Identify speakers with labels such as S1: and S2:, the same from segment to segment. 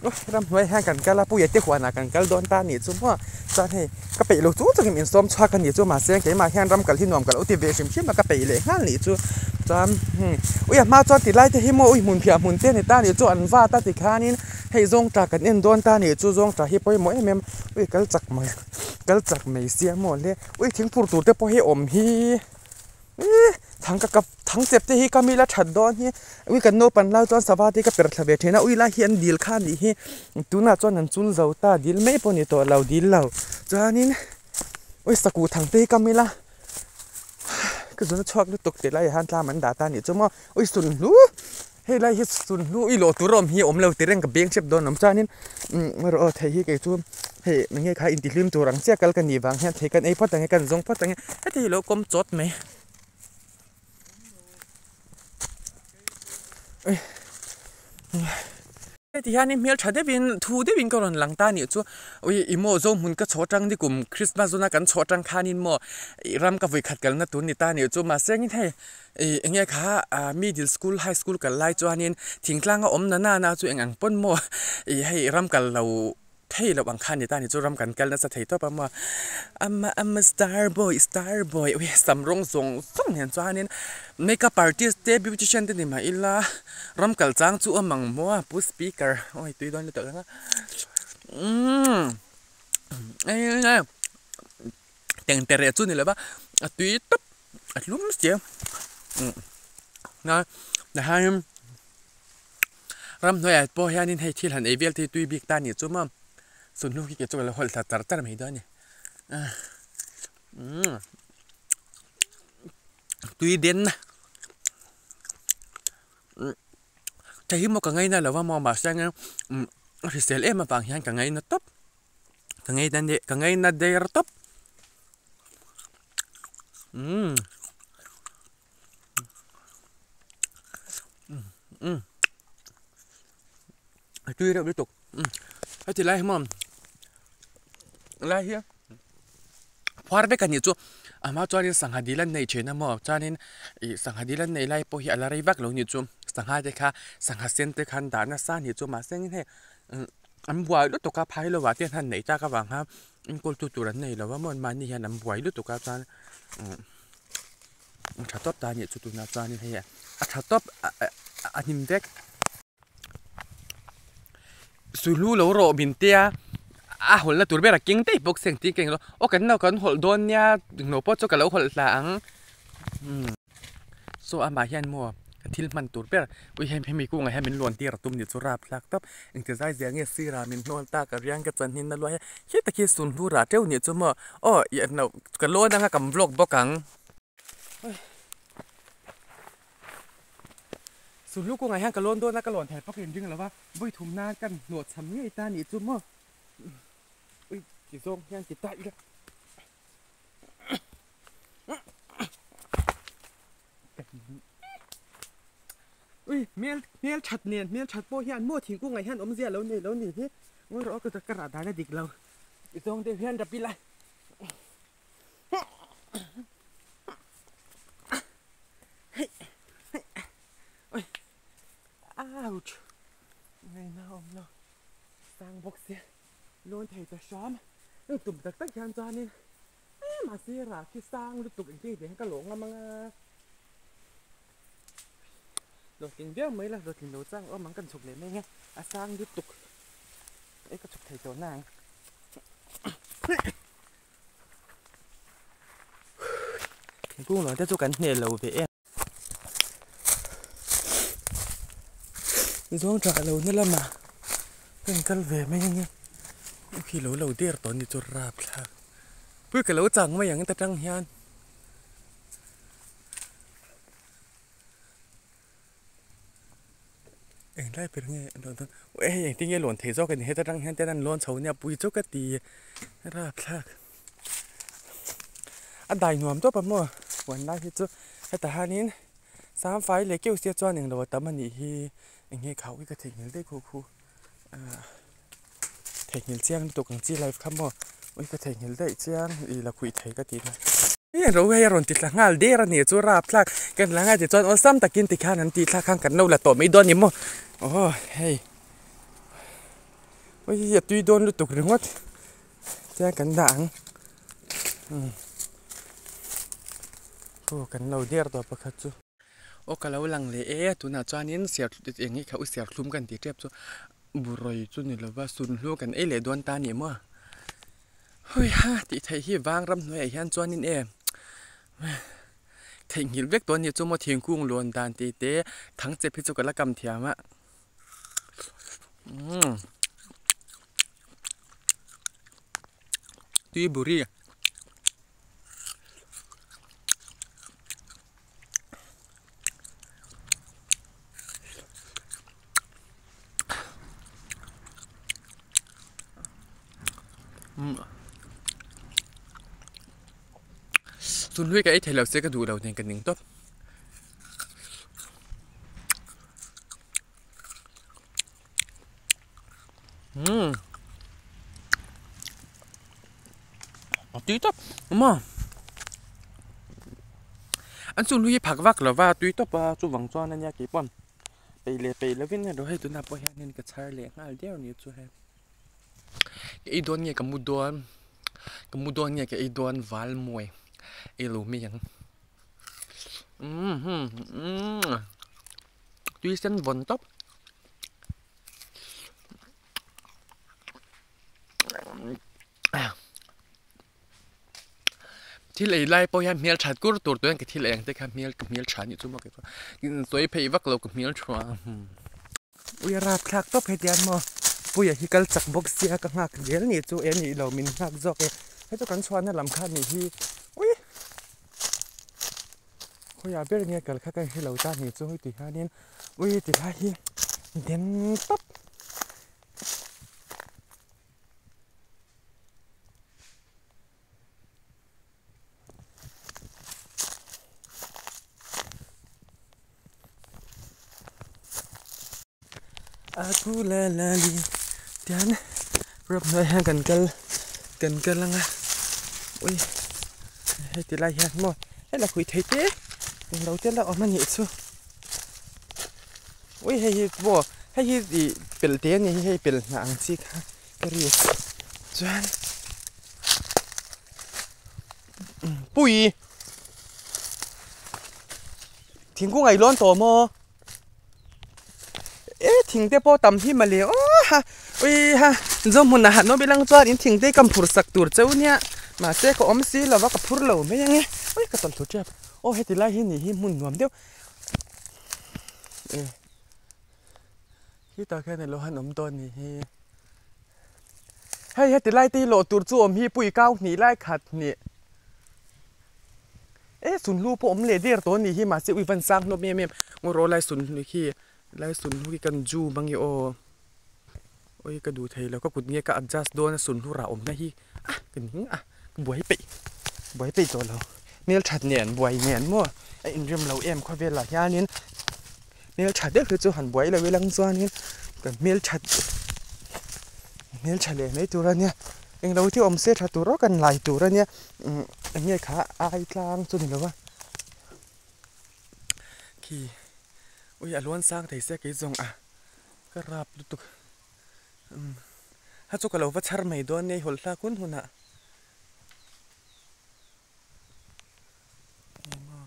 S1: Ramhnuai hian kan kal a puia te huanah kan kal dawn ta a nih chu maw chuan hei ka peih lo chung chungin min sawm chhuak a nih chu mahse keimah hian ram kal hi nuam ka lo ti ve hrim hrim a ka peih leh nghal nih chu chuan ui a hma chuan ti lai te hi maw ui hmun phiah hmun te a ni ta a nih chu an vat a tikhanin hei zawngtah kan en dawn ta a nih chu zawngtah hi pawimawh em em ui kal chak mai kal chak mai sia maw le ui thingphur tur te pawh hi awm hi. Ih thang ka kap thang chep te hi ka mila that dawn hi ui kan naupan lai chuan sava te ka per thla ve thin a ui lai hi an dil kha a nih hi tunah chuan an chul zo ta dil mai pawh a ni tawh lo dil lo chuanin ui sakuh thang te hi ka mila ka zun a chhuak lutuk tih laiah hian tlam an dah ta a nih chu maw ui sunhlu hei lai hi sunhlu i lawh tur a awm hi a awm lo ti reng ka beng hrep dawn a awm chuanin umm erawh aw thei hi kei chu hei enge kha intihlim tur ang chiah kal ka nih vang hian thei kan ei phawt ang e kan zawng phawt ang e heti hi lo kawm chawt mai heti hianin hmel tha deuhin thu deuhin ka rawn lang ta a nih chu ui ih maw Zohmun ka chhuah atang nikum Christmas zawna kan chhuah atang khanin maw ih ram ka vawi khat kalna tur a ni ta a nih chu mahse engin hei Ih enge kha ah middle school high school kal lai chuanin thingtlanga awm na nana chu eng ang pawn maw ih hei ram kal lo thei loh ang kha a ni ta a ni chu ram kan kal nasa thei tawp a maw I'm a I'm a star boy star boy ui sam rawng zawng zawng nen chuanin makeup artist te beautician te ni mah ila ram kal chang chu awm ang maw a pu speaker awi tui dawn lutuk ang a umm tengtere chu ni lova a tui tawp. A tlum sia tihian ramhnuaiah pawh hianin hei thil han ei vel te hi tui bik ta a nih chu maw chawhnu khi kei chu ka lo hawlh thla char char mai dawn a ni tui den thei hi maw ka ngaina lo va maw mahse a hrisel em avang hian ka ngaina tawp. Ka ngei na ka ngei na der tawp umm umm a tui reuh lutuk umm heti lai hi maw lai hi phuar vek a nih chu a hma chuanin sangha dil an nei thin a maw chuanin ih sangha dil an neih lai pawh hi a la rei vak lo a nih chu sangha te kha sangha sen te kha an dah nasa a nih chu mahse engin hei An buai lutuk a phai lovah te hian neih tak avang khan enkawl tu tur an nei lo a maw mahni hian an buai lutuk a chuan a tha tawp ta a nih chu tunah chuan hei a tha tawp a hnim vek. Suhlu lo rawh min tia a hawlhna tur ber a keng daih bawk se engtin ka englo aw kan lo kan hawlh dawn nia englo pawh chu ka lo hawlh hla ang. Saw amah hian maw ka thil hman tur ber ui hemi hemi kungah hian min lawn tir a tum ni chu rap thlak tawp engti zai zia nge sirah min hnawl ta ka riang ka chan hin a luai a khi tak hi sunhlu rah teuh nih chu maw aw ih no ka lawn anga kan vlog bawk ang. Sunhlu kungah hian ka lawn dawn a ka lawn thei bawk in ring lo va vawi thum nan kan hnawh cham ngei ta nih chu maw ui ti zawng hian ti ta ila. Ui hmel hmel that nen hmel that pawh hian maw thingkung ah hian awmzia lo nei lo nih hi ngawi rawh a ka rah dan a dik lo i zawng deuh hian rap ila ui ouch ngaihna a awm lo sang bawk sia lawn thei ta hram tum tak tak hian chuanin. Em a sirah khi sang lutuk engtin nge ka lawh ngam anga hlawhtling viau mai la hlawhtling lo chang awm ang kan chhuk leh mai nge a sang lutuk e ka chhuk thei tawh na ang thingkung lawn te chu kan hneh lo ve em zawng tha lo na lamah kan kal ve mai ange khi lo lo der tawh ni chu rapthlak. Pui ka lo chang mai ang ta tang hian. Eng lai ber nge an lawn dawn ui hei engtin nge lawn thei zawk a ni heta tang hian ten an lawn chho nia pui chu ka ti rapthlak a dai nuam tawp a maw huan lai hi chu heta hianin samfai leh keuh sia chuan englo a tam a nih hi eng nge khau hi ka theihnghilh daih khuh khuh. Theihnghilh chiang lutuk ang chi life kha maw ui ka theihnghilh daih chiang ih la khuih thei ka tih na ih ro hei a rawn ti thla nghal der a nih chu rap thlak kan la ngai tichuan awlsam takin tikhan an tih thlak khan kan lo la tawh mai dawn ni maw aw hei. Ui hi a tui dawn lutuk ringawt chuan kan dah ang aw kan lo der tawh pakhat chu. Aw ka lo lang leh e tunah chuanin ser eng nge kha u serthlum kan tih tep chu burawih chu ni lova sunhlu kan ei leh dawn ta a ni maw hui ha tih theih hi vang ram hnuaiah hian chuanin e theihnghilh vek tawh a ni chu maw thingkung lawn dan tih te thangchep hi chu ka la kam thiam a. Umm tui buri umm chunhlui ka ei thei lo se ka duh lo nen ka ning tawp. Umm a tui tawp maw an chung hi phak vak lova tui tawp a chuvang chuan ania kei pawn peih leh peih lovin erawh hei tunah pawh hianin ka chhar leh nghal der a ni chu hei ka ei dawn nge ka mu dawn ka mu dawn nge ka ei dawn val mawi ei lo mai ang. Tui sen vawn tawp thil ei lai pawh hian hmel that kur tur chuan ka thil ei ang te kha hmel ka hmel tha anih chu maw sawi phei vak lo ka hmel tha ui a rapthlak tawp hetiang maw puia hi kal chak bawk sia ka nghak zel anih chu e nih lo min nghak zawk e hei chu kan chhuahna lam kha anih hi ui khawiah ber nge kal kha ka hre lo ta anih chu heti hianin ui ti lai hi den tawp. A ku la la li tian rope hnuaiah hian kan kal kan kal ang a ui heti lai hian maw hei la khui thei te englo te la awm a nih chu ui hei hi maw hei hi ih pel te a ni hi hei pel hnah ang chi kha ka ri chuan pui thingkung a i lawn tawh maw. E thing te pawh tam hi mawle aw ha ui ha zawmhmun ah han awm ilang chuan in thing te hi ka phur sak tur cheu nia mahse ka awm si lo va ka phur lo mai ange ui ka tawlh thlu tep aw heti lai hi nih hi hmun nuam deuh e khitah khian alo han awm dawn nih hi hei heti lai te hi lawh tur chu awm hi pui kau hnih lai khat hnih. E sunhlu pawh awm leh der tawh a nih hi mahse ui van sang hlawm em em ngaw rawh lai sunhlu khi lai sunhlu khi kan ju mang i aw ui ka duh thei lo ka kut nge ka adjust dawn a sunhlu rah awmna hi a ka ning a ka buai peih buai peih tawh lo hmelthat nen buai nen maw a inrem lo em khawvelah hianin hmeltha deuh hi chu han buai lo ilang chuanin kan hmelthat hmeltha leh mai tur a nia englo te awm se tha tur aw kan lai tur a nia. Umm eng nge kha ai tlang chu ni lo a khi ui a luan sang thei sia kei zawng a ka rap lutuk umm ha chu ka lo va chhar mai dawn nia i hawlh hlak hun hun ah engmaw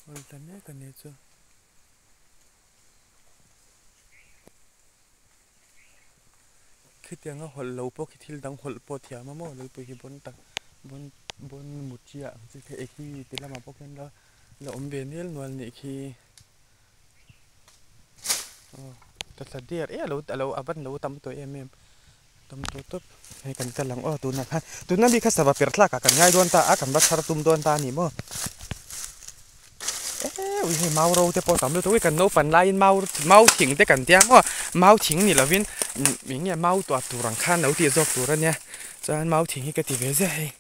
S1: hawlh ta mek a ni chu. Khitianga hawlh lo pawh khi thil dang hawlh pawh thiam a maw Lalpui hi bawn tak bawn bawn mutia ang chi kha e khi ti lamah pawh khian la la awm ve nel nual nih khi aw ta thla der e alo alo a van lo tam tawh em em tam tawh tawp hei kan kal ang aw tunah khan tuna mi kha sava per thlak ah kan ngai dawn ta a kan va chhar tum dawn ta a ni maw. Ui hei mau ro te pawh tam lutuk hi kan naupan laiin mau mau thing te kan tia maw mau thing ni lovin eng nge mau tuah tur ang khan lo tih zawk tur a nia chuan mau thing hi ka ti ve ziah hei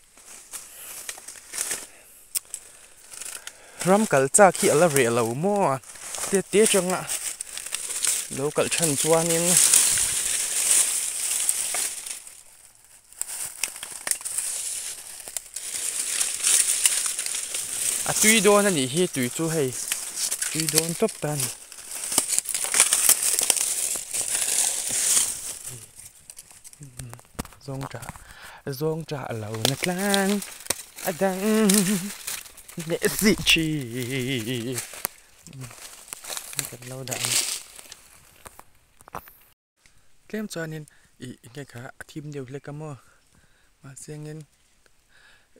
S1: ram kal chak hi a la reh lo maw te te atanga lo kalh than chuanin. A tui dawn a nih hi tui chu hei tui dawn tawp ta a ni. Zawng tah zawng tah lo na tlang a dang leh si thin kan lo dah ang tlem chuanin ih enge kha a thim deuh hlek a maw mahse engin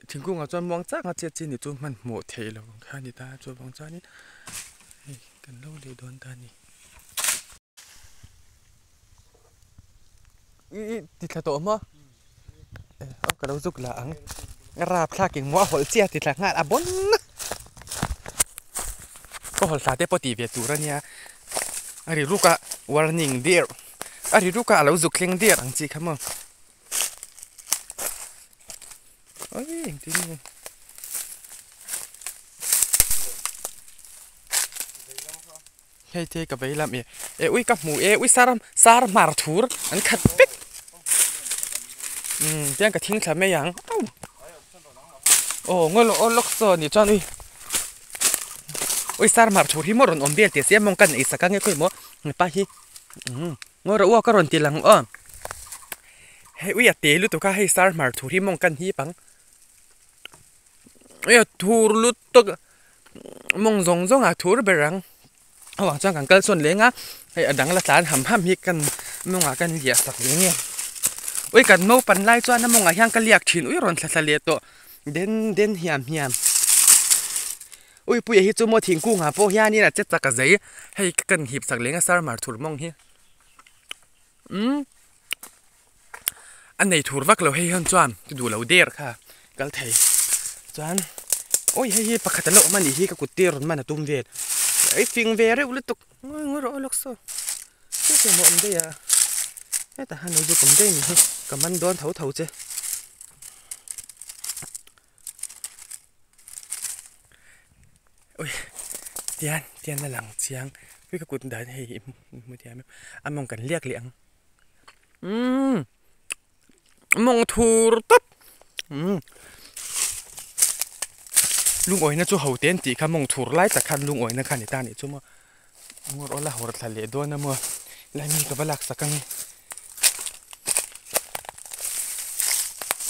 S1: thingkungah chuan muang chang a chet chi ni chu hmanhmawh theih loh ang kha a ni ta chuvang chuanin hei kan lo leh dawn ta a ni. Ih ti thla tawh maw aw ka lo zuk la ang rapthlak in maw a hawlh chiah ti thla nghal a bawn ka hawlh thla te pawh tih ve tur a nia a ri ruk a warning der a ri ruk a a lo zuk thleng der ang chi kha maw oi engtin nge. Hei te ka vei lam e e ui ka hmu e ui sar sar hmar thur an khat vek umm tiang ka thing thla mai ang au aw ngawi lawk aw lawk saw ni chuan ui ui sar hmar thur hi maw rawn awm vel teh sia mawng ka neih sak ang e khawi maw hepa hi umm ngawi rawh u a ka rawn ti lang aw hei ui a te lutuk a hei sar hmar thur hi mawng kan hip ang ui a thur lutuk mawng zawng zawng ah thur ber ang a vang chuan kan kal sawn leng a hei a dang la tlan ham ham hi kan mawngah kan liah sak ve nge ui kan naupan lai chuan a mawngah hian ka liak thin ui rawn thla thla leh tawh den den hiam hiam ui puia hi chu maw thingkung ah pawh hianin a che chak a zei hei ka kan hip sak leng a sar mar thur mawng hi umm a nei thur vak lo hei hian chuan ka duh lo der kha kal thei chuan awi hei hi pakhat a la awm a nih hi ka kut te rawn man a tum vel ei fing ve reuh lutuk ngawi ngawi rawh lawk saw hei hi maw awm daih a hetah hian lo zuk awm daih a nih hi ka man dawn tho tho che. Ui tian tian a lang chiang ui ka kut dan hei hi hmu thiam em a mawng kan liak leh ang umm mawng thur tawp umm lungawina chu ho te an tih kha mawng thur lai tak khan lungawina kha a ni ta a nih chu maw ngawr awl a hawr thla leh dawn a maw lai mi ka va lak sak ang e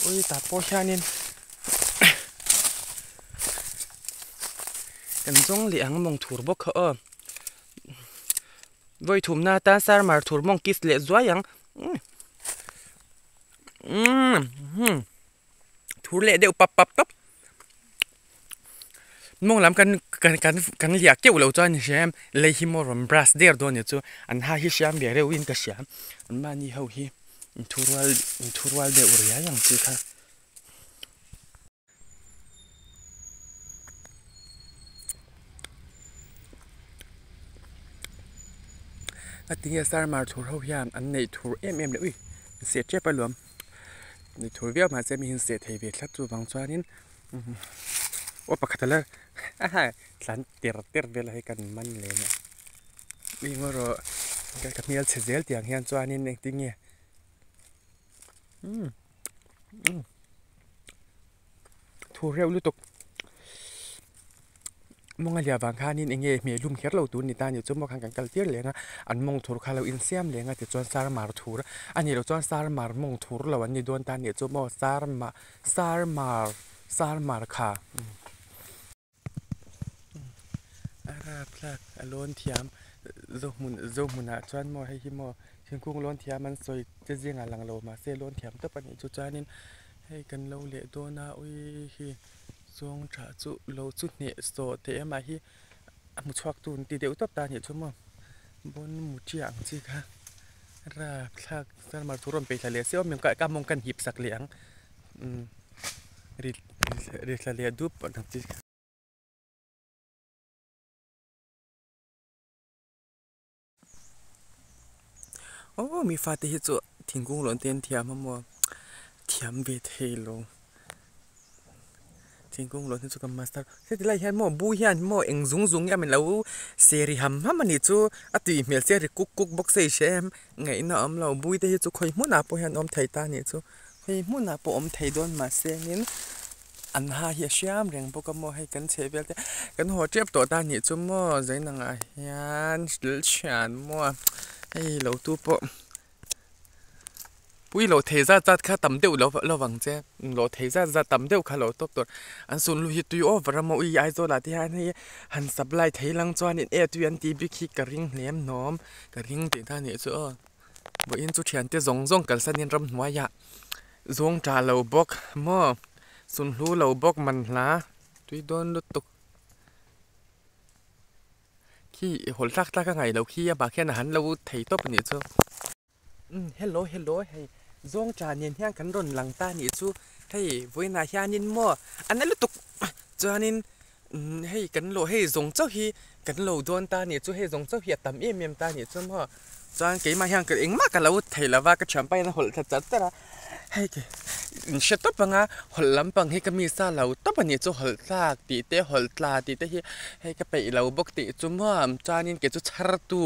S1: ui tah pawh hianin kan zawng leh ang mawng thur bawk kha aw vawi thumna atan sar mar thur mawng kiss leh zuai ang umm thur leh deuh pap pap pap mawng lam kan kan kan kan liah keuh loh chuan hria em lei hi maw rawn brush der dawn ni chu an ha hi hriam ve reuhin ka hria an mahni ho hi inthurual inthurual deuh riai ang chi kha. A tinge sar mar thur ho hian an neih thur em em leh ui seh tep a luam neih thur viau mahse mi hian seh thei ve tlat chuvang chuanin aw pakhat a la tlan ter ter vel a hei kan man leh nia ui ngaw rawh ka hmel chhe zel tiang hian chuanin engtin nge umm umm. Thu reuh lutuk mawng a liah vang khanin eng nge hmeh hlum kher lo tur ni ta ni chu maw khan kan kal tir leng a an mawng thur kha lo insiam leng a tichuan sar mar thur a nih loh chuan sar mar mawng thur lo an ni dawn ta nih chu maw sar mah sar mar sar mar kha. A rapthlak a lawn thiam zohmun zohmunah chuan maw hei hi maw thingkung lawn thiam an sawi te zingah lang lo mahse lawn thiam tawp a nih chu chuanin hei kan lo leh dawn a ui hi zawng tha chu lo chu hneh sawh teh em a hi a hmu chhuak tu an ti deuh tawp ta a nih chu maw bawn mutia ang chi kha rapthlak sar mar thu rawn peih thla leh se awm ka mawng kan hip sak leh ang umm. Ri ri thla leh dup ang chi kha. Aw mi fate hi chu thingkung lawn te an thiam a maw thiam ve thei lo thingkung lawn hi chu ka master heti lai hian maw bu hian maw eng zung zung nge min lo se ri ham ham a nih chu a tui hmel se ri kuk kuk bawk se i hre em ngaihna a awm lo bui te hi chu khawi hmunah pawh hian awm thei ta a nih chu. Hei hmunah pawh awm thei dawn mahse angin an ha hi a hriam reng bawk a maw hei kan chheh vel te kan haw tep tawh ta nih chu maw zainangah hian thil thian maw hei lo tu pawh. Pui lo thei zat zat kha tam deuh lo lo vang che lo thei zat zat tam deuh kha lo tawp tur an sun lu hi tui over a maw ui Aizawl ah te hian hei han supply thei lang chuanin e tui an tih bik hi ka ring hlem hnawm ka ring tih kha nih chu aw vawiin chu thiante zawng zawng kalsanin ramhnuaiah zawng tah lo bawk maw sunhlu lo bawk man hla tui dawn lutuk. Khi hawl tlak tlak a ngaih loh khi amah khian a han lo thei tawp a nih chu. Umm hello hello hei zawng cha nen hian kan rawn lang ta a nih chu hei vawiinah hianin maw a na lutuk chuanin umm hei kan lo hei zawng chauh hi kan lo dawn ta a nih chu hei zawng chauh hi a tam em em ta a nih chu maw chuan keimah hian engmah ka lo thei lo va ka thianpa hian a hawlh thla char char a. Hei in hre tawp anga hawlh lampang hi ka mi sa lo tawp a nih chu hawlh tlak tih te hawlh tla tih te hi hei ka peih lo bawk tih chu maw chuanin kei chu chhar tu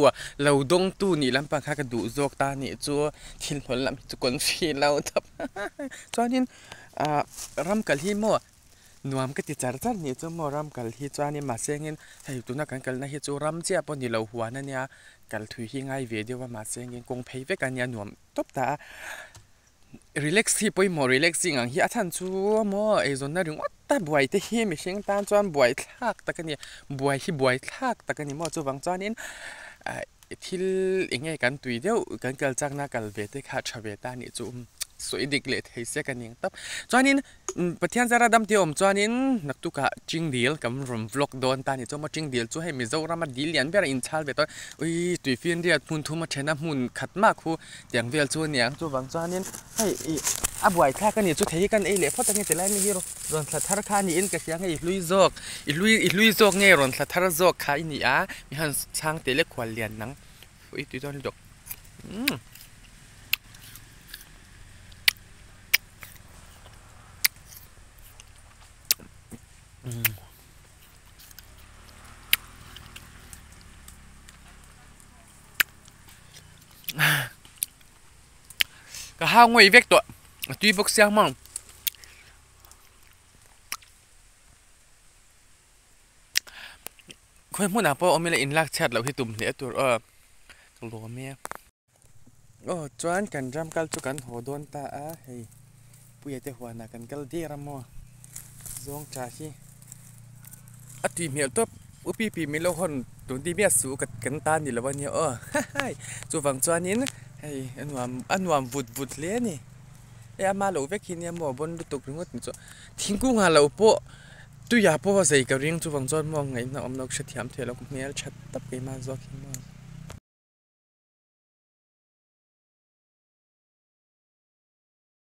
S1: lo dawng tu nih lampang kha ka duh zawk ta nih chu thil hawlh lam hi chu kawn fih lo tawp chuanin ah ram kal hi maw nuam ka ti char char nih chu maw ram kal hi chuanin mahse engin hei tuna kan kalna hi chu ram chiah pawh ni lo huan a nia kal thui hi ngai ve deuh a mahse engin kawng phei vek a nia nuam. Tawp ta a relax hi pawimawh relaxing ang hi a chhan chu maw eizawnna ringawt ta buai te hi mihring tan chuan buai thlak tak a ni buai hi buai thlak tak a ni maw chuvang chuanin ah thil eng nge kan tui deuh kan kal chakna kal ve te kha tha ve ta a nih chu sawi dik leh thei se ka ning tawp chuanin Pathian zara dam tih a awm chuanin naktukah Chingdil kan rawn vlog dawn ta a ni chuan maw Chingdil chu hei Mizorama dil lian ber a inchhal ve tawh a ui tui fianriat hmun thum a then a hmun khat mah khu tiang vel chu a ni ang chuvang chuanin hei ih a buaithlak a ni chu thei hi kan ei leh phawt ang e tilai mi hi rawn thla thar kha a niin ka hria hei hlui zawk i hlui i hlui zawk nge rawn thla thar zawk kha i ni a mi han chhang teh lek khual lian nang ui tui dawn lutuk umm. Ka hau ngawih vek tawh a tui bawk sia hmang. Khawi hmunah pawh awm ila inlak chhiat loh hi tum hle tur aw ka lawm e. Aw chuan kan ram kal chu kan haw dawn ta a hei puia te huanah kan kal der a maw zawng tha hi a tui hmel tawp u pi pi min lo hawn tun ti miah suh ka kan ta ni lo a nia aw hahaii chuvang chuanin hei a nuam a nuam vut vut hle a ni hei ama loh vek hi nia maw a bawn lutuk ringawt ni chu thingkung ah lo pawh tuiah pawh a zei ka ring chuvang chuan maw ngaihna awm lo hrethiam thei lo ka hmel that tawp keimah zawk hi maw.